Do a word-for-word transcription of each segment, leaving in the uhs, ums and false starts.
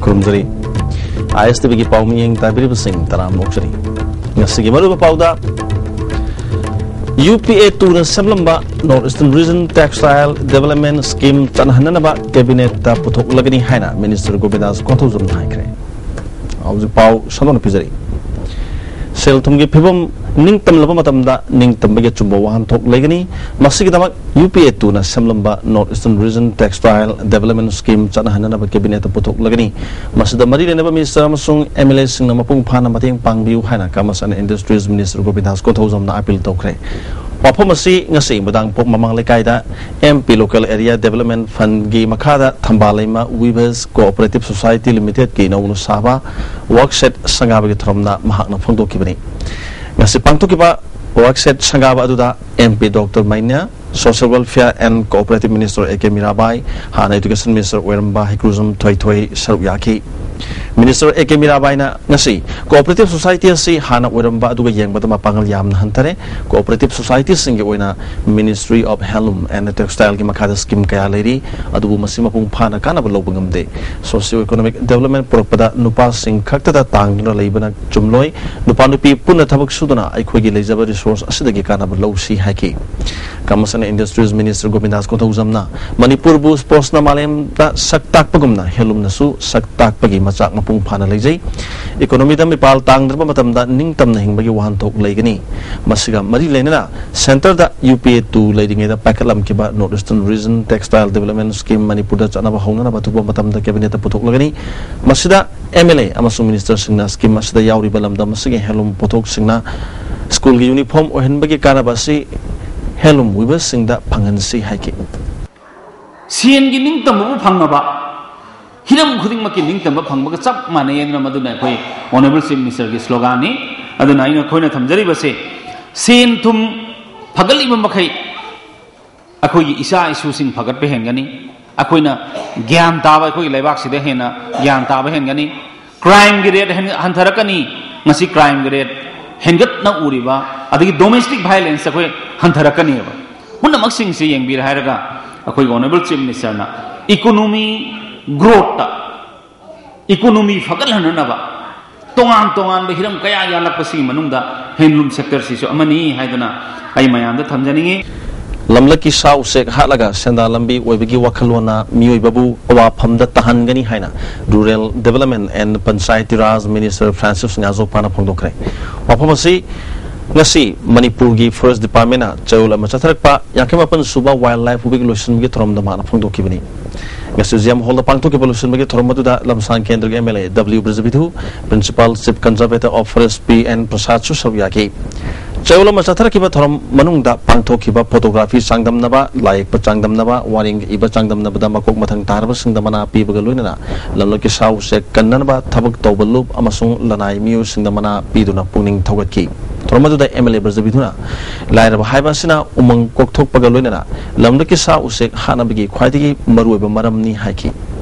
ꯈꯨꯔꯨꯝꯖꯔꯤ꯫ ꯑꯥꯏ ꯑꯦꯁ T ꯚꯤꯒꯤ ꯄꯥꯎ ꯃꯤꯠꯌꯦꯡ ꯇꯥꯕꯤꯔꯤꯕꯁꯤꯡ ꯇꯔꯥꯝꯅ ꯑꯣꯛꯆꯔꯤ꯫ ꯉꯁꯤꯒꯤ ꯃꯔꯨꯑꯣꯏꯕ ꯄꯥꯎꯗ, ꯌꯨ ꯄꯤ ꯑꯦ ꯇꯨꯅ ꯁꯦꯝꯂꯝꯕ North Eastern Region Textile Development Scheme ꯆꯠꯅꯍꯟꯅꯅꯕ ꯀꯦꯕꯤꯅꯦꯠꯇ ꯄꯨꯊꯣꯛꯂꯒꯅꯤ ꯍꯥꯏꯅ ꯃꯤꯅꯤꯁꯇꯔ ꯒꯣꯕꯤꯟꯗꯥꯁ ꯀꯣꯟꯊꯧꯖꯝꯅ ꯍꯥꯏꯈ꯭ꯔꯦ꯫ ꯍꯧꯖꯤꯛ ꯄꯥꯎ ꯁꯟꯗꯣꯛꯅ ꯄꯤꯖꯔꯤ꯫ ꯁꯦꯜ ꯊꯨꯝꯒꯤ ꯐꯤꯕꯝ ꯅꯤꯡꯇꯝꯂꯕ ꯃꯇꯝꯗ ꯅꯤꯡꯇꯝꯕꯒꯤ ꯑꯆꯨꯝꯕ ꯋꯥꯍꯟꯊꯣꯛ ꯂꯩꯒꯅꯤ꯫ ꯃꯁꯤꯒꯤꯗꯃꯛ ꯌꯨ ꯄꯤ ꯑꯦ ꯇꯨꯅ ꯁꯦꯝꯂꯝꯕ North Eastern Region Textile Development Scheme ꯆꯠꯅꯍꯟꯅꯅꯕ ꯀꯦꯕꯤꯅꯦꯠꯇ ꯄꯨꯊꯣꯛꯂꯒꯅꯤ꯫ ꯃꯁꯤꯗ ꯃꯔꯤ ꯂꯩꯅꯕ ꯃꯤꯅꯤꯁꯇꯔ ꯑꯃꯁꯨꯡ ꯑꯦꯝ ꯑꯦꯜ ꯑꯦꯁꯤꯡꯅ ꯃꯄꯨꯡ ꯐꯥꯅ ꯃꯇꯦꯡ ꯄꯥꯡꯕꯤꯌꯨ ꯍꯥꯏꯅ Commerce and Industries Minister Govindas ꯀꯣꯟꯊꯧꯖꯝꯅ ꯑꯥꯄꯤꯜ ꯇꯧꯈ꯭ꯔꯦ꯫ ꯋꯥꯐꯝ ꯑꯁꯤ ꯉꯁꯤ ꯃꯣꯏꯔꯥꯡꯄꯣꯛ ꯃꯃꯥꯡ ꯂꯩꯀꯥꯏꯗ M P Local Area Development Fund ꯒꯤ ꯃꯈꯥꯗ ꯊꯝꯕꯥꯜ ꯂꯩꯃ Weavers Cooperative Society Limited ꯀꯤ ꯅꯧꯅ ꯁꯥꯕ ꯋꯥꯔꯛꯁꯦꯠ ꯁꯪꯒꯥꯕꯒꯤ ꯊꯧꯔꯝꯗ ꯃꯍꯥꯛꯅ ꯐꯣꯡꯗꯣꯛꯈꯤꯕꯅꯤ꯫ ꯉꯁꯤ ꯄꯥꯡꯊꯣꯛꯈꯤꯕ ꯋꯥꯔꯛꯁꯦꯠ ꯁꯪꯒꯥꯕ ꯑꯗꯨꯗ M P Doctor ꯃꯩꯅ꯭ꯌꯥ, Social Welfare and Cooperative Minister A K Mirabai, ꯍꯥꯟꯅ Education Minister ꯑꯣꯏꯔꯝꯕ ꯍꯩꯀ꯭ꯔꯨꯖꯝ ꯊꯣꯏꯊꯣꯏ ꯁꯔꯨꯛ ꯌꯥꯈꯤ꯫ ꯃꯤꯅꯤꯁꯇꯔ ꯑꯦ ꯀꯦ ꯃꯤꯔꯥꯕꯥꯏꯅ ꯉꯁꯤ Cooperative Society ꯑꯁꯤ ꯍꯥꯟꯅ ꯑꯣꯏꯔꯝꯕ ꯑꯗꯨꯒ ꯌꯦꯡꯕꯗ ꯃꯄꯥꯡꯒꯜ ꯌꯥꯝꯅ ꯍꯟꯊꯔꯦ꯫ Cooperative Society ꯁꯤꯡꯒꯤ ꯑꯣꯏꯅ Ministry of Handloom and Textile ꯒꯤ ꯃꯈꯥꯗ ꯁ꯭ꯀꯤꯝ ꯀꯌꯥ ꯂꯩꯔꯤ, ꯑꯗꯨꯕꯨ ꯃꯁꯤ ꯃꯄꯨꯡ ꯐꯥꯅ ꯀꯥꯟꯅꯕ ꯂꯧꯕ ꯉꯝꯗꯦ꯫ Socio Economic Development ꯄꯨꯔꯛꯄꯗ ꯅꯨꯄꯥꯁꯤꯡ ꯈꯛꯇꯗ ꯇꯥꯡꯗꯨꯅ ꯂꯩꯕꯅ ꯆꯨꯝꯂꯣꯏ꯫ ꯅꯨꯄꯥ ꯅꯨꯄꯤ ꯄꯨꯟꯅ ꯊꯕꯛ ꯁꯨꯗꯨꯅ ꯑꯩꯈꯣꯏꯒꯤ ꯂꯩꯖꯕ resource ꯑꯁꯤꯗꯒꯤ ꯀꯥꯟꯅꯕ ꯂꯧꯁꯤ ꯍꯥꯏꯈꯤ꯫ Commerce and Industries Minister Govindas ꯀꯣꯟꯊꯧꯖꯝꯅ ꯃꯅꯤꯄꯨꯔꯕꯨ sports ꯅ ꯃꯥꯂꯦꯝꯗ ꯁꯛ ꯇꯥꯛꯄꯒꯨꯝꯅ handloom ꯅꯁꯨ ꯁꯛ ꯇꯥꯛꯄꯒꯤ ꯃꯆꯥꯛ ꯃꯄꯨꯡ ꯐꯥꯅ ꯂꯩꯖꯩ꯫ Economy ꯗ ꯃꯤꯄꯥꯜ ꯇꯥꯡꯗ꯭ꯔꯕ ꯃꯇꯝꯗ ꯅꯤꯡꯇꯝꯅ ꯍꯤꯡꯕꯒꯤ ꯋꯥꯍꯟꯊꯣꯛ ꯂꯩꯒꯅꯤ꯫ ꯃꯁꯤꯒ ꯃꯔꯤ ꯂꯩꯅꯅ Centre ꯗ ꯌꯨ ꯄꯤ ꯑꯦ ꯇꯨ ꯂꯩꯔꯤꯉꯩꯗ ꯄꯥꯏꯈꯠꯂꯝꯈꯤꯕ North Eastern Region Textile Development Scheme ꯃꯅꯤꯄꯨꯔꯗ ꯆꯠꯅꯕ ꯍꯧꯅꯅꯕ ꯑꯊꯨꯕ ꯃꯇꯝꯗ ꯀꯦꯕꯤꯅꯦꯠꯇ ꯄꯨꯊꯣꯛꯂꯒꯅꯤ꯫ ꯃꯁꯤꯗ ꯑꯦꯝ ꯑꯦꯜ ꯑꯦ ꯑꯃꯁꯨꯡ ꯃꯤꯅꯤꯁꯇꯔꯁꯤꯡꯅ ꯁ꯭ꯀꯤꯝ ꯑꯁꯤꯗ ꯌꯥꯎꯔꯤꯕ ꯂꯝꯗꯝ ꯑꯁꯤꯒꯤ handloom ꯄꯣꯠꯊꯣꯛꯁꯤꯡꯅ ꯁ꯭ꯀꯨꯜꯒꯤ ꯌꯨꯅꯤꯐꯣꯔꯝ ꯑꯣꯏꯍꯟꯕꯒꯤ ꯀꯥꯟꯅꯕ ꯑꯁꯤ handloom weavers ꯁꯤꯡꯗ ꯐꯪꯍꯟꯁꯤ ꯍꯥꯏꯈꯤ꯫ ꯁꯦꯟꯒꯤ ꯅꯤꯡꯇꯝꯕꯕꯨ ꯐꯪꯉꯕ, ꯍꯤꯔꯝ ꯈꯨꯗꯤꯡꯃꯛꯀꯤ ꯅꯤꯡꯇꯝꯕ ꯐꯪꯕꯒ ꯆꯞ ꯃꯥꯟꯅꯩ ꯍꯥꯏꯗꯨꯅ ꯃꯗꯨꯅ ꯑꯩꯈꯣꯏ Honourable Chief Minister ꯒꯤ slogan ꯅꯤ꯫ ꯑꯗꯨꯅ ꯑꯩꯅ, ꯑꯩꯈꯣꯏꯅ ꯊꯝꯖꯔꯤꯕꯁꯦ, ꯁꯦꯟ ꯊꯨꯝ ꯐꯒꯠꯂꯤꯕ ꯃꯈꯩ ꯑꯩꯈꯣꯏꯒꯤ ꯏꯆꯥ ꯏꯁꯨꯁꯤꯡ ꯐꯒꯠꯄ ꯍꯦꯟꯒꯅꯤ꯫ ꯑꯩꯈꯣꯏꯅ ꯒ꯭ꯌꯥꯟ ꯇꯥꯕ, ꯑꯩꯈꯣꯏꯒꯤ ꯂꯩꯕꯥꯛꯁꯤꯗ ꯍꯦꯟꯅ ꯒ꯭ꯌꯥꯟ ꯇꯥꯕ ꯍꯦꯟꯒꯅꯤ꯫ Crime ꯒꯤ rate ꯍꯟ-, ꯍꯟꯊꯔꯛꯀꯅꯤ꯫ ꯉꯁꯤ crime ꯒꯤ rate ꯍꯦꯟꯒꯠꯅ ꯎꯔꯤꯕ, ꯑꯗꯒꯤ domestic violence ꯑꯩꯈꯣꯏ ꯍꯟꯊꯔꯛꯀꯅꯦꯕ꯫ ꯄꯨꯝꯅꯃꯛꯁꯤꯡꯁꯤ ꯌꯦꯡꯕꯤꯔꯦ ꯍꯥꯏꯔꯒ ꯑꯩꯈꯣꯏꯒꯤ Honourable Chief Minister ꯅ economy growth ꯇ ꯏꯀꯣꯅꯣꯃꯤ ꯐꯒꯠꯍꯟꯅꯅꯕ ꯇꯣꯉꯥꯟ ꯇꯣꯉꯥꯟꯕ ꯍꯤꯔꯝ ꯀꯌꯥ ꯌꯥꯜꯂꯛꯄꯁꯤꯒꯤ ꯃꯅꯨꯡꯗ ꯍꯦꯟꯂꯨꯝ ꯁꯦꯛꯇꯔꯁꯤꯁꯨ ꯑꯃꯅꯤ ꯍꯥꯏꯗꯅ ꯑꯩ ꯃꯌꯥꯝꯗ ꯊꯝꯖꯅꯤꯡꯏ꯫ ꯂꯝꯂꯛꯀꯤ ꯁꯥ ꯎꯆꯦꯛ ꯍꯥꯠꯂꯒ ꯁꯦꯟꯗꯥꯟ ꯂꯝꯕꯤ ꯑꯣꯏꯕꯒꯤ ꯋꯥꯈꯜꯂꯣꯟꯅ ꯃꯤꯑꯣꯏꯕꯕꯨ ꯑꯋꯥꯐꯝꯗ ꯇꯥꯍꯟꯒꯅꯤ ꯍꯥꯏꯅ Rural Development and Panchayati Raj Minister Francis ꯉꯥꯖꯣꯛꯄꯥꯅ ꯐꯣꯡꯗꯣꯛꯈ꯭ꯔꯦ꯫ ꯋꯥꯐꯝ ꯑꯁꯤ ꯉꯁꯤ ꯃꯅꯤꯄꯨꯔꯒꯤ Forest Departmentꯅ ꯆꯌꯣꯜ ꯑꯃ ꯆꯠꯊꯔꯛꯄ ꯌꯥꯡꯈꯩ ꯃꯥꯄꯟ ꯁꯨꯕ Wildlife Week ꯂꯣꯏꯁꯤꯟꯕꯒꯤ ꯊꯧꯔꯝꯗ ꯃꯥꯅ ꯐꯣꯡꯗꯣꯛꯈꯤꯕꯅꯤ꯫ ꯉꯁꯤ ꯖꯤ ꯑꯦꯝ ꯍꯣꯜꯗ ꯄꯥꯡꯊꯣꯛꯈꯤꯕ ꯂꯣꯏꯁꯤꯟꯕꯒꯤ ꯊꯧꯔꯝ ꯑꯗꯨꯗ ꯂꯝꯁꯥꯡ ꯀꯦꯟꯗ꯭ꯔꯒꯤ M L A W Brajabidhu, Principal Chief Conservator of Forest P N ꯄ꯭ꯔꯁꯥꯗꯁꯨ ꯁꯔꯨꯛ ꯌꯥꯈꯤ꯫ ꯆꯌꯣꯜ ꯑꯃ ꯆꯠꯊꯔꯛꯈꯤꯕ ꯊꯧꯔꯝ ꯃꯅꯨꯡꯗ ꯄꯥꯡꯊꯣꯛꯈꯤꯕ photography ꯆꯥꯡꯗꯝꯅꯕ, ꯂꯥꯏ ꯌꯦꯛꯄ ꯆꯥꯡꯗꯝꯅꯕ, ꯋꯥꯔꯦꯡ ꯏꯕ ꯆꯥꯡꯗꯝꯅꯕꯗ ꯃꯀꯣꯛ ꯃꯊꯪ ꯇꯥꯔꯕꯁꯤꯡꯗ ꯃꯅꯥ ꯄꯤꯕꯒ ꯂꯣꯏꯅꯅ ꯂꯝꯂꯛꯀꯤ ꯁꯥ ꯎꯆꯦꯛ ꯀꯟꯅꯅꯕ ꯊꯕꯛ ꯇꯧꯕ ꯂꯨꯞ ꯑꯃꯁꯨꯡ ꯂꯅꯥꯏ ꯃꯤꯑꯣꯏꯁꯤꯡꯗ ꯃꯅꯥ ꯄꯤꯗꯨꯅ ꯄꯨꯛꯅꯤꯡ ꯊꯧꯒꯠꯈꯤ꯫ ꯊꯧꯔꯝ ꯑꯗꯨꯗ ꯑꯦꯝ ꯑꯦꯜ ꯑꯦ ꯕ꯭ꯔꯖꯕꯤꯙꯨꯅ ꯂꯥꯏꯔꯕ ꯍꯥꯏꯕ ꯑꯁꯤꯅ ꯎꯃꯪ ꯀꯣꯛꯊꯣꯛꯄꯒ ꯂꯣꯏꯅꯅ ꯂꯝꯂꯛꯀꯤ ꯁꯥ ꯎꯆꯦꯛ ꯍꯥꯠꯅꯕꯒꯤ ꯈ꯭ꯋꯥꯏꯗꯒꯤ ꯃꯔꯨꯑꯣꯏꯕ ꯃꯔꯝꯅꯤ ꯍꯥꯏꯈꯤ꯫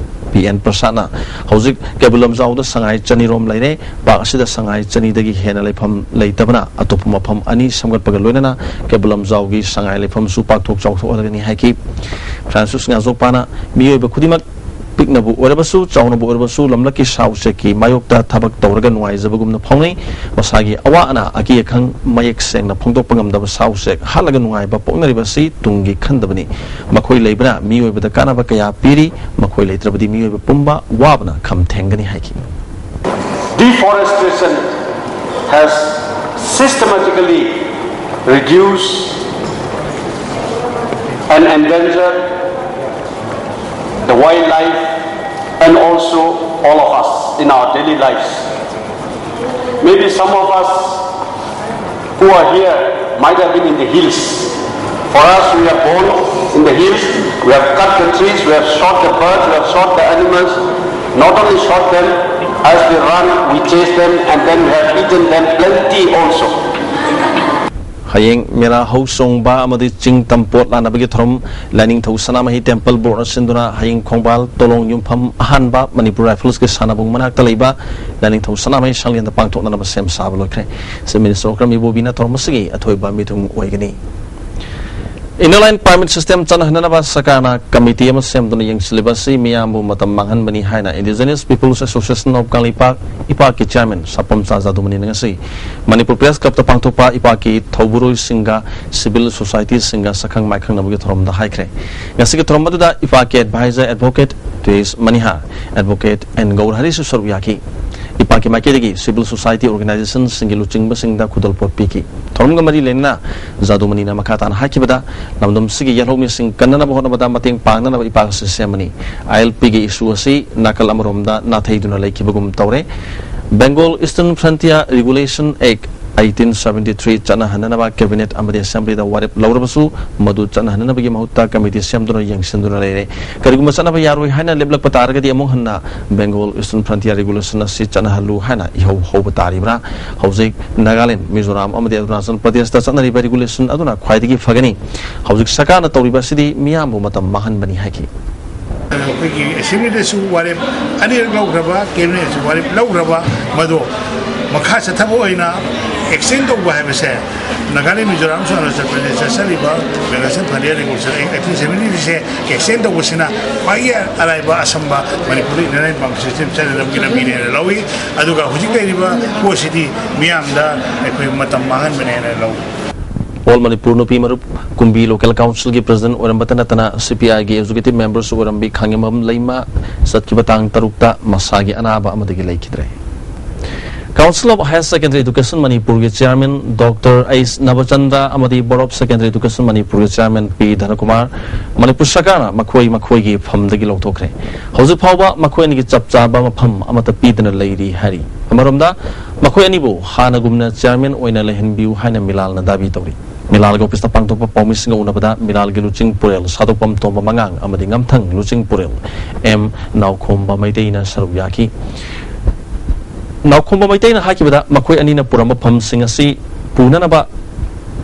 ꯄꯤ ꯑꯦꯟ ꯄ꯭ꯔꯁꯥꯗꯅ ꯍꯧꯖꯤꯛ ꯀꯩꯕꯨꯜ ꯂꯝꯖꯥꯎꯗ ꯁꯉꯥꯏ ꯆꯅꯤꯔꯣꯝ ꯂꯩꯔꯦ꯫ ꯄꯥꯛ ꯑꯁꯤꯗ ꯁꯉꯥꯏ ꯆꯅꯤꯗꯒꯤ ꯍꯦꯟꯅ ꯂꯩꯐꯝ ꯂꯩꯇꯕꯅ ꯑꯇꯣꯞꯄ ꯃꯐꯝ ꯑꯅꯤ ꯁꯦꯝꯒꯠꯄꯒ ꯂꯣꯏꯅꯅ ꯀꯩꯕꯨꯜ ꯂꯝꯖꯥꯎꯒꯤ ꯁꯉꯥꯏ ꯂꯩꯐꯝꯁꯨ ꯄꯥꯛꯊꯣꯛ ꯆꯥꯎꯊꯣꯛꯍꯜꯂꯒꯅꯤ ꯍꯥꯏꯈꯤ꯫ ꯐ꯭ꯔꯥꯟꯁꯤꯁ ꯉꯥꯖꯣꯛꯄꯥꯅ ꯃꯤꯑꯣꯏꯕ ꯈꯨꯗꯤꯡꯃꯛ ꯄꯤꯛꯅꯕꯨ ꯑꯣꯏꯔꯕꯁꯨ, ꯆꯥꯎꯅꯕꯨ ꯑꯣꯏꯔꯕꯁꯨ, ꯂꯝꯂꯛꯀꯤ ꯁꯥ ꯎꯆꯦꯛꯀꯤ ꯃꯥꯌꯣꯛꯇ ꯊꯕꯛ ꯇꯧꯔꯒ ꯅꯨꯡꯉꯥꯏꯖꯕꯒꯨꯝꯅ ꯐꯥꯎꯅꯩ꯫ ꯃꯁꯥꯒꯤ ꯑꯋꯥ ꯑꯅꯥ, ꯑꯀꯤ ꯑꯈꯪ ꯃꯌꯦꯛ ꯁꯦꯡꯅ ꯐꯣꯡꯗꯣꯛꯄ ꯉꯝꯗꯕ ꯁꯥ ꯎꯆꯦꯛ ꯍꯥꯠꯂꯒ ꯅꯨꯡꯉꯥꯏꯕ ꯄꯣꯛꯅꯔꯤꯕ ꯑꯁꯤ ꯇꯨꯡꯒꯤ ꯈꯟꯗꯕꯅꯤ꯫ ꯃꯈꯣꯏ ꯂꯩꯕꯅ ꯃꯤꯑꯣꯏꯕꯗ ꯀꯥꯟꯅꯕ ꯀꯌꯥ ꯄꯤꯔꯤ, ꯃꯈꯣꯏ ꯂꯩꯇ꯭ꯔꯕꯗꯤ ꯃꯤꯑꯣꯏꯕ ꯄꯨꯝꯕ ꯋꯥꯕꯅ ꯈꯝ ꯊꯦꯡꯒꯅꯤ ꯍꯥꯏꯈꯤ꯫ Deforestation has systematically reduced and endangered the wildlife and also all of us in our daily lives. Maybe some of us who are here might have been in the hills. For us, we are born in the hills, we have cut the trees, we have shot the birds, we have shot the animals. Not only shot them, as they run, we chase them, and then we have eaten them plenty also. ꯍꯌꯦꯡ ꯃꯦꯔꯥ ꯍꯧ ꯆꯣꯡꯕ ꯑꯃꯗꯤ ꯆꯤꯡ ꯇꯝ ꯄꯣꯠ ꯂꯥꯟꯅꯕꯒꯤ ꯊꯧꯔꯝ ꯂꯥꯏꯅꯤꯡꯊꯧ ꯁꯅꯥꯃꯍꯤ temple ꯕꯣꯔꯗꯅ ꯁꯤꯟꯗꯨꯅ ꯍꯌꯦꯡ ꯈꯣꯡꯕꯥꯜ ꯇꯣꯂꯣꯡ ꯌꯨꯝꯐꯝ ꯑꯍꯥꯟꯕ ꯃꯅꯤꯄꯨꯔ ꯔꯥꯏꯐꯜꯁꯀꯤ ꯁꯥꯟꯅꯕꯨꯡ ꯃꯅꯥꯛꯇ ꯂꯩꯕ ꯂꯥꯏꯅꯤꯡꯊꯧ ꯁꯅꯥꯃꯍꯤ ꯁꯪꯂꯦꯟꯗ ꯄꯥꯡꯊꯣꯛꯅꯅꯕ ꯁꯦꯝ ꯁꯥꯕ ꯂꯣꯏꯈ꯭ꯔꯦ꯫ ꯆꯤꯐ ꯃꯤꯅꯤꯁꯇꯔ ꯗꯣꯛꯇꯔ ꯃꯤꯕꯣꯕꯤꯅ ꯊꯧꯔꯝ ꯑꯁꯤꯒꯤ ꯑꯊꯣꯏꯕ ꯃꯤꯊꯨꯡ ꯑꯣꯏꯒꯅꯤ꯫ Inner Line Permit System ꯆꯠꯅꯍꯟꯅꯅꯕ ꯁꯔꯀꯥꯔꯅ ꯀꯃꯤꯇꯤ ꯑꯃ ꯁꯦꯝꯗꯨꯅ ꯌꯦꯡꯁꯤꯜꯂꯤꯕ ꯑꯁꯤ ꯃꯤꯌꯥꯝꯕꯨ ꯃꯇꯝ ꯃꯥꯡꯍꯟꯕꯅꯤ ꯍꯥꯏꯅ Indigenous Peoples Association of Kangleipak, ꯏꯄꯥꯛꯀꯤ ꯆꯤꯌꯥꯔꯃꯦꯟ ꯁꯥꯄꯝꯆꯥ ꯖꯥꯗꯨꯃꯅꯤꯅ ꯉꯁꯤ ꯃꯅꯤꯄꯨꯔ ꯄ꯭ꯔꯦꯁ ꯀ꯭ꯂꯕꯇ ꯄꯥꯡꯊꯣꯛꯄ ꯏꯄꯥꯛꯀꯤ ꯊꯧꯕꯨꯔꯣꯏꯁꯤꯡꯒ ꯁꯤꯚꯤꯜ ꯁꯣꯁꯥꯏꯇꯤꯁꯤꯡꯒ ꯁꯛꯈꯪ ꯃꯥꯏꯈꯪꯅꯕꯒꯤ ꯊꯧꯔꯝꯗ ꯍꯥꯏꯈ꯭ꯔꯦ꯫ ꯉꯁꯤꯒꯤ ꯊꯧꯔꯝ ꯑꯗꯨꯗ ꯏꯄꯥꯛꯀꯤ ꯑꯦꯗꯚꯥꯏꯖꯔ ꯑꯦꯗꯚꯣꯀꯦꯠ ꯇꯨꯏꯁ ꯃꯅꯤꯍꯥꯔ, ꯑꯦꯗꯚꯣꯀꯦꯠ ꯑꯦꯟ ꯒꯧꯔꯍꯔꯤꯁꯨ ꯁꯔꯨꯛ ꯌꯥꯈꯤ꯫ ꯏꯄꯥꯛꯀꯤ ꯃꯥꯏꯀꯩꯗꯒꯤ ꯁꯤꯚꯤꯜ ꯁꯣꯁꯥꯏꯇꯤ ꯑꯣꯔꯒꯅꯥꯏꯖꯦꯁꯟꯁꯤꯡꯒꯤ ꯂꯨꯆꯤꯡꯕꯁꯤꯡꯗ ꯈꯨꯗꯣꯜꯄꯣꯠ ꯄꯤꯈꯤ꯫ ꯊꯧꯔꯝꯒ ꯃꯔꯤ ꯂꯩꯅꯅ ꯖꯥꯗꯨꯃꯅꯤꯅ ꯃꯈꯥ ꯇꯥꯅ ꯍꯥꯏꯈꯤꯕꯗ, ꯂꯝꯗꯝꯁꯤꯒꯤ ꯌꯦꯜꯍꯧꯃꯤꯁꯤꯡ ꯀꯟꯅꯅꯕ ꯍꯣꯠꯅꯕꯗ ꯃꯇꯦꯡ ꯄꯥꯡꯅꯅꯕ ꯏꯄꯥꯛ ꯑꯁꯤ ꯁꯦꯝꯕꯅꯤ꯫ ꯑꯥꯏ ꯑꯦꯜ ꯄꯤꯒꯤ ꯏꯁꯨ ꯑꯁꯤ ꯅꯥꯀꯜ ꯑꯃꯔꯣꯝꯗ ꯅꯥꯊꯩꯗꯨꯅ ꯂꯩꯈꯤꯕꯒꯨꯝ ꯇꯧꯔꯦ꯫ Bengal Eastern Frontier Regulation Act eighteen seventy three ꯆꯠꯅꯍꯟꯅꯅꯕ ꯀꯦꯕꯤꯅꯦꯠ ꯑꯃꯗꯤ ꯑꯦꯁꯦꯝꯕ꯭ꯂꯤꯗ ꯋꯥꯔꯦꯞ ꯂꯧꯔꯕꯁꯨ, ꯃꯗꯨ ꯆꯠꯅꯍꯟꯅꯅꯕꯒꯤ ꯃꯍꯨꯠꯇ ꯀꯃꯤꯇꯤ ꯁꯦꯝꯗꯨꯅ ꯌꯦꯡꯁꯤꯟꯗꯨꯅ ꯂꯩꯔꯦ꯫ ꯀꯔꯤꯒꯨꯝꯕ ꯆꯠꯅꯕ ꯌꯥꯔꯣꯏ ꯍꯥꯏꯅ ꯂꯦꯞꯂꯛꯄ ꯇꯥꯔꯒꯗꯤ, ꯑꯃꯨꯛ ꯍꯟꯅ Bengal Eastern Frontier Regulation ꯑꯁꯤ ꯆꯠꯅꯍꯜꯂꯨ ꯍꯥꯏꯅ ꯏꯍꯧ ꯍꯧꯕ ꯇꯥꯔꯤꯕ꯭ꯔꯥ? ꯍꯧꯖꯤꯛ ꯅꯥꯒꯥꯂꯦꯟ, ꯃꯤꯖꯣꯔꯥꯝ ꯑꯃꯗꯤ ꯑꯔꯨꯅꯥꯆꯜ ꯄ꯭ꯔꯗꯦꯁꯇ ꯆꯠꯅꯔꯤꯕ ꯔꯤꯒꯨꯂꯦꯁꯟ ꯑꯗꯨꯅ ꯈ꯭ꯋꯥꯏꯗꯒꯤ ꯐꯒꯅꯤ꯫ ꯍꯧꯖꯤꯛ ꯁꯔꯀꯥꯔꯅ ꯇꯧꯔꯤꯕ ꯑꯁꯤꯗꯤ ꯃꯤꯌꯥꯝꯕꯨ ꯃꯇꯝ ꯃꯥꯡꯍꯟꯕꯅꯤ ꯍꯥꯏꯈꯤ꯫ ꯑꯩꯈꯣꯏꯒꯤ ꯑꯦꯁꯦꯝꯕ꯭ꯂꯤꯗꯁꯨ ꯋꯥꯔꯦꯞ ꯑꯅꯤꯔꯛ ꯂꯧꯈ꯭ꯔꯕ, ꯀꯦꯕꯤꯅꯦꯠꯁꯨ ꯋꯥꯔꯦꯞ ꯂꯧꯈ꯭ꯔꯕ, ꯃꯗꯣ ꯃꯈꯥ ꯆꯠꯊꯕ ꯑꯣꯏꯅ ꯑꯦꯛꯁꯇꯦꯟ ꯇꯧꯕ ꯍꯥꯏꯕꯁꯦ, ꯅꯥꯒꯥꯂꯦꯟ, ꯃꯤꯖꯣꯔꯥꯝ, ꯑꯔꯨꯅꯥꯆꯜ ꯄ꯭ꯔꯗꯦꯁꯇ ꯆꯠꯆꯔꯤꯕ ꯔꯤꯒꯨꯂꯦꯁꯟ ꯐꯟꯗꯤꯌꯥ ꯔꯤꯒꯨꯂꯦꯁꯟ ꯑꯦꯛ ꯑꯩꯠꯇꯤꯟ ꯁꯚꯦꯟꯇꯤ ꯊ꯭ꯔꯤꯁꯦ ꯑꯦꯛꯁꯇꯦꯟ ꯇꯧꯕꯁꯤꯅ ꯈ꯭ꯋꯥꯏꯒꯤ ꯑꯔꯥꯏꯕ ꯑꯁꯝꯕ ꯃꯅꯤꯄꯨꯔꯗ ꯏꯟꯅꯔ ꯂꯥꯏꯟ ꯄꯥꯝ ꯁꯤꯁꯇꯦꯝ ꯆꯠꯅꯅꯕꯒꯤ ꯂꯝꯕꯤꯅꯦꯅ ꯂꯧꯏ꯫ ꯑꯗꯨꯒ ꯍꯧꯖꯤꯛ ꯂꯩꯔꯤꯕ ꯄꯣꯠꯁꯤꯗꯤ ꯃꯤꯌꯥꯝꯗ ꯑꯩꯈꯣꯏ ꯃꯇꯝ ꯃꯥꯡꯍꯟꯕꯅꯦꯅ ꯂꯧꯏ꯫ ꯑꯣꯜ ꯃꯅꯤꯄꯨꯔ ꯅꯨꯄꯤ ꯃꯔꯨꯞ ꯀꯨꯝꯕꯤ ꯂꯣꯀꯦꯜ ꯀꯥꯎꯟꯁꯤꯜꯒꯤ ꯄ꯭ꯔꯁꯤꯗꯦꯟꯠ ꯑꯣꯏꯔꯝꯕꯇ ꯅꯠꯇꯅ ꯁꯤ ꯄꯤ ꯑꯥꯏꯒꯤ ꯑꯦꯛꯖꯤꯀ꯭ꯌꯨꯇꯤꯚ ꯃꯦꯝꯕꯔꯁꯨ ꯑꯣꯏꯔꯝꯕꯤ ꯈꯥꯉꯦꯝꯕꯝ ꯂꯩꯃ ꯆꯠꯈꯤꯕ ꯇꯥꯡ ꯇꯔꯨꯛꯇ ꯃꯁꯥꯒꯤ ꯑꯅꯥꯕ ꯑꯃꯗꯒꯤ ꯂꯩꯈꯤꯗ꯭ꯔꯦ꯫ Council of Higher Secondary Education ꯃꯅꯤꯄꯨꯔꯒꯤ ꯆꯤꯌꯥꯔꯃꯦꯟ ꯗꯣꯛꯇꯔ ꯑꯩꯆ ꯅꯕꯆꯟꯗ꯭ꯔ ꯑꯃꯗꯤ Board of Secondary Education ꯃꯅꯤꯄꯨꯔꯒꯤ ꯆꯤꯌꯥꯔꯃꯦꯟ ꯄꯤ ꯙꯅꯀꯨꯃꯥꯔ ꯃꯅꯤꯄꯨꯔ ꯁꯔꯀꯥꯔꯅ ꯃꯈꯣꯏ ꯃꯈꯣꯏꯒꯤ ꯐꯝꯗꯒꯤ ꯂꯧꯊꯣꯛꯈ꯭ꯔꯦ꯫ ꯍꯧꯖꯤꯛ ꯐꯥꯎꯕ ꯃꯈꯣꯏ ꯑꯅꯤꯒꯤ ꯆꯞ ꯆꯥꯕ ꯃꯐꯝ ꯑꯃꯠꯇ ꯄꯤꯗꯅ ꯂꯩꯔꯤ ꯍꯥꯏꯔꯤ꯫ ꯑꯃꯔꯣꯝꯗ, ꯃꯈꯣꯏ ꯑꯅꯤꯕꯨ ꯍꯥꯟꯅꯒꯨꯝꯅ ꯆꯤꯌꯥꯔꯃꯦꯟ ꯑꯣꯏꯅ ꯂꯩꯍꯟꯕꯤꯌꯨ ꯍꯥꯏꯅ ꯃꯤꯂꯥꯜꯅ ꯗꯥꯕꯤ ꯇꯧꯔꯤ꯫ ꯃꯤꯂꯥꯜꯒ ꯑꯣꯐꯤꯁꯇ ꯄꯥꯡꯊꯣꯛꯄ ꯄꯥꯎꯃꯤꯁꯤꯡꯒ ꯎꯅꯕꯗ ꯃꯤꯂꯥꯜꯒꯤ ꯂꯨꯆꯤꯡ ꯄꯨꯔꯦꯜ ꯁꯥꯗꯣꯛꯄꯝ ꯇꯣꯝꯕ ꯃꯉꯥꯡ ꯑꯃꯗꯤ ꯉꯝꯊꯪ ꯂꯨꯆꯤꯡ ꯄꯨꯔꯦꯜ ꯑꯦꯝ ꯅꯥꯎꯈꯣꯝꯕ ꯃꯩꯇꯩꯅ ꯁꯔꯨꯛ ꯌꯥꯈꯤ꯫ ꯅꯥꯎꯈꯣꯝꯕ ꯃꯩꯇꯩꯅ ꯍꯥꯏꯈꯤꯕꯗ, ꯃꯈꯣꯏ ꯑꯅꯤꯅ ꯄꯨꯔꯝꯕ ꯐꯝꯁꯤꯡ ꯑꯁꯤ ꯄꯨꯅꯅꯕ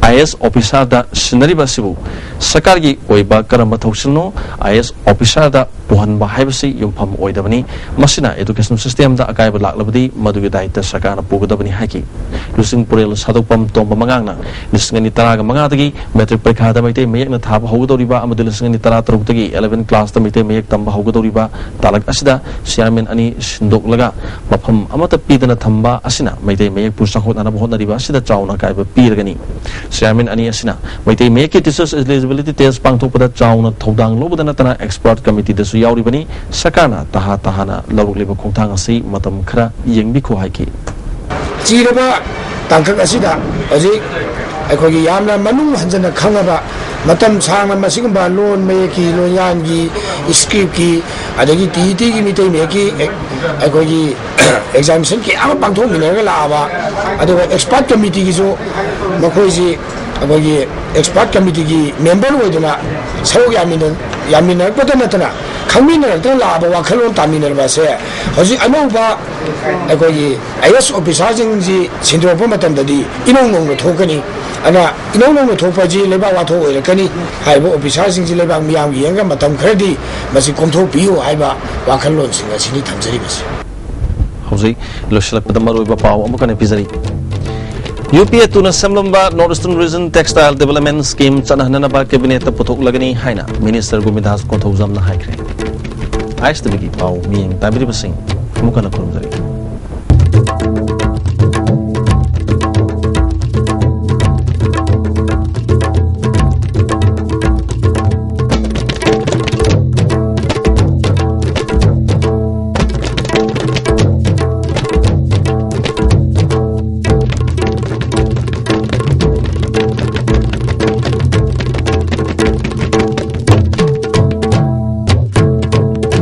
ꯑꯥꯏ ꯑꯦ ꯑꯦꯁ ꯑꯣꯐꯤꯁꯥꯔꯗ ꯁꯤꯟꯅꯔꯤꯕ ꯑꯁꯤꯕꯨ ꯁꯔꯀꯥꯔꯒꯤ ꯑꯣꯏꯕ ꯀꯔꯝꯕ ꯊꯧꯁꯤꯜꯅꯣ? ꯑꯥꯏ ꯑꯦ ꯑꯦꯁ ꯑꯣꯐꯤꯁꯥꯔꯗ ꯄꯨꯍꯟꯕ ꯍꯥꯏꯕꯁꯤ ꯌꯨꯝꯐꯝ ꯑꯣꯏꯗꯕꯅꯤ꯫ ꯃꯁꯤꯅ education system ꯗ ꯑꯀꯥꯏꯕ ꯂꯥꯛꯂꯕꯗꯤ ꯃꯗꯨꯒꯤ ꯗꯥꯏꯇ ꯁꯔꯀꯥꯔꯅ ꯄꯨꯒꯗꯕꯅꯤ ꯍꯥꯏꯈꯤ꯫ ꯂꯨꯆꯤꯡ ꯄꯨꯔꯦꯜ ꯁꯥꯗꯣꯛꯄꯝ ꯇꯣꯝꯕ ꯃꯉꯥꯡꯅ ꯂꯤꯁꯤꯡ ꯑꯅꯤ ꯇꯔꯥꯒ ꯃꯉꯥꯗꯒꯤ ꯃꯦꯇ꯭ꯔꯤꯛ ꯄꯔꯤꯈꯥꯗ ꯃꯩꯇꯩ ꯃꯌꯦꯛꯅ ꯊꯥꯕ ꯍꯧꯒꯗꯧꯔꯤꯕ ꯑꯃꯗꯤ ꯂꯤꯁꯤꯡ ꯑꯅꯤ ꯇꯔꯥ ꯇꯔꯨꯛꯇꯒꯤ eleven class ꯇ ꯃꯩꯇꯩ ꯃꯌꯦꯛ ꯇꯝꯕ ꯍꯧꯒꯗꯧꯔꯤꯕ ꯇꯥꯂꯛ ꯑꯁꯤꯗ ꯆꯤꯌꯥꯔꯃꯦꯟ ꯑꯅꯤ ꯁꯤꯟꯗꯣꯛꯂꯒ ꯃꯐꯝ ꯑꯃꯠꯇ ꯄꯤꯗꯅ ꯊꯝꯕ ꯑꯁꯤꯅ ꯃꯩꯇꯩ ꯃꯌꯦꯛꯄꯨ ꯆꯥꯎꯈꯠꯅꯅꯕ ꯍꯣꯠꯅꯔꯤꯕ ꯑꯁꯤꯗ ꯆꯥꯎꯅ ꯑꯀꯥꯏꯕ ꯄꯤꯔꯒꯅꯤ꯫ ꯆꯤꯌꯥꯔꯃꯦꯟ ꯑꯅꯤ ꯑꯁꯤꯅ ꯃꯩꯇꯩ ꯃꯌꯦꯛꯀꯤ teachers eligibility test ꯄꯥꯡꯊꯣꯛꯄꯗ ꯆꯥꯎꯅ ꯊꯧꯗꯥꯡ ꯂꯧꯕꯗ ꯅꯠꯇꯅ expert committee ꯗꯁꯨ ꯌꯥꯎꯔꯤꯕꯅꯤ꯫ ꯁꯔꯀꯥꯔꯅ ꯇꯍꯥ ꯇꯍꯥꯅ ꯂꯧꯔꯛꯂꯤꯕ ꯈꯣꯡꯊꯥꯡ ꯑꯁꯤ ꯃꯇꯝ ꯈꯔ ꯌꯦꯡꯕꯤꯈꯣ ꯍꯥꯏꯈꯤ꯫ ꯆꯤꯔꯕ ꯇꯥꯡꯀꯛ ꯑꯁꯤꯗ ꯍꯧꯖꯤꯛ ꯑꯩꯈꯣꯏꯒꯤ ꯌꯥꯝꯅ ꯃꯅꯨꯡ ꯍꯟꯖꯟꯅ ꯈꯪꯉꯕ, ꯃꯇꯝ ꯁꯥꯡꯅ ꯃꯁꯤꯒꯨꯝꯕ ꯂꯣꯟ ꯃꯌꯦꯛꯀꯤ, ꯂꯣꯟꯌꯥꯟꯒꯤ, script ꯀꯤ, ꯑꯗꯒꯤ ꯇꯤ ꯏ ꯇꯤꯒꯤ ꯃꯤꯇꯩ ꯃꯌꯦꯛꯀꯤ ꯑꯦꯛ-, ꯑꯩꯈꯣꯏꯒꯤ examination ꯀꯌꯥ ꯑꯃ ꯄꯥꯡꯊꯣꯛꯃꯤꯟꯅꯔꯒ ꯂꯥꯛꯑꯕ, ꯑꯗꯨꯒ expert committee ꯒꯤꯁꯨ ꯃꯈꯣꯏꯁꯤ ꯑꯩꯈꯣꯏꯒꯤ expert committee ꯒꯤ member ꯑꯣꯏꯗꯨꯅ ꯁꯔꯨꯛ ꯌꯥꯃꯤꯟꯅ-, ꯌꯥꯃꯤꯟꯅꯔꯛꯄꯗ ꯅꯠꯇꯅ ꯈꯪꯃꯤꯟꯅꯔꯛꯇꯅ ꯂꯥꯛꯑꯕ, ꯋꯥꯈꯜꯂꯣꯟ ꯇꯥꯃꯤꯟꯅꯔꯕ ꯑꯁꯦ ꯍꯧꯖꯤꯛ ꯑꯅꯧꯕ ꯑꯩꯈꯣꯏꯒꯤ ꯑꯥꯏ ꯑꯦꯁ officer ꯁꯤꯡꯁꯤ ꯁꯤꯟꯗꯣꯔꯛꯄ ꯃꯇꯝꯗꯗꯤ ꯏꯅꯧ ꯅꯧꯅ ꯊꯣꯛꯀꯅꯤ꯫ ꯑꯗꯨꯅ ꯏꯅꯧ ꯅꯧꯅ ꯊꯣꯛꯄ ꯑꯁꯤ ꯂꯩꯕꯥꯛ ꯋꯥꯊꯣꯛ ꯑꯣꯏꯔꯛꯀꯅꯤ꯫ ꯍꯥꯏꯔꯤꯕ officer ꯁꯤꯡꯁꯤ ꯂꯩꯕꯥꯛ ꯃꯤꯌꯥꯝꯒꯤ ꯌꯦꯡꯉꯒ ꯃꯇꯝ ꯈꯔꯗꯤ ꯃꯁꯤ ꯀꯣꯝꯊꯣꯛꯄꯤꯌꯨ ꯍꯥꯏꯕ ꯋꯥꯈꯜꯂꯣꯟꯁꯤꯡ ꯑꯁꯤꯅꯤ ꯊꯝꯖꯔꯤꯕꯁꯤ꯫ ꯍꯧꯖꯤꯛ ꯂꯣꯏꯁꯤꯜꯂꯛꯄꯗ ꯃꯔꯨꯑꯣꯏꯕ ꯄꯥꯎ ꯑꯃꯨꯛ ꯍꯟꯅ ꯄꯤꯖꯔꯤ꯫ ꯌꯨ ꯄꯤ ꯑꯦ ꯇꯨꯅ ꯁꯦꯝꯂꯝꯕ North Eastern Region Textile Development Scheme ꯆꯠꯅꯍꯟꯅꯅꯕ cabinet ꯇ ꯄꯨꯊꯣꯛꯂꯒꯅꯤ ꯍꯥꯏꯅ minister ꯒꯣꯕꯤꯟꯗꯥꯁ ꯀꯣꯟꯊꯧꯖꯝꯅ ꯍꯥꯏꯈ꯭ꯔꯦ꯫ ꯑꯥꯏ ꯑꯦꯁ ꯇꯤ ꯚꯤ ꯒꯤ ꯄꯥꯎ ꯃꯤꯠꯌꯦꯡ ꯇꯥꯕꯤꯔꯤꯕꯁꯤꯡ ꯑꯃꯨꯛ ꯍꯟꯅ ꯈꯨꯔꯨꯝꯖꯔꯤ꯫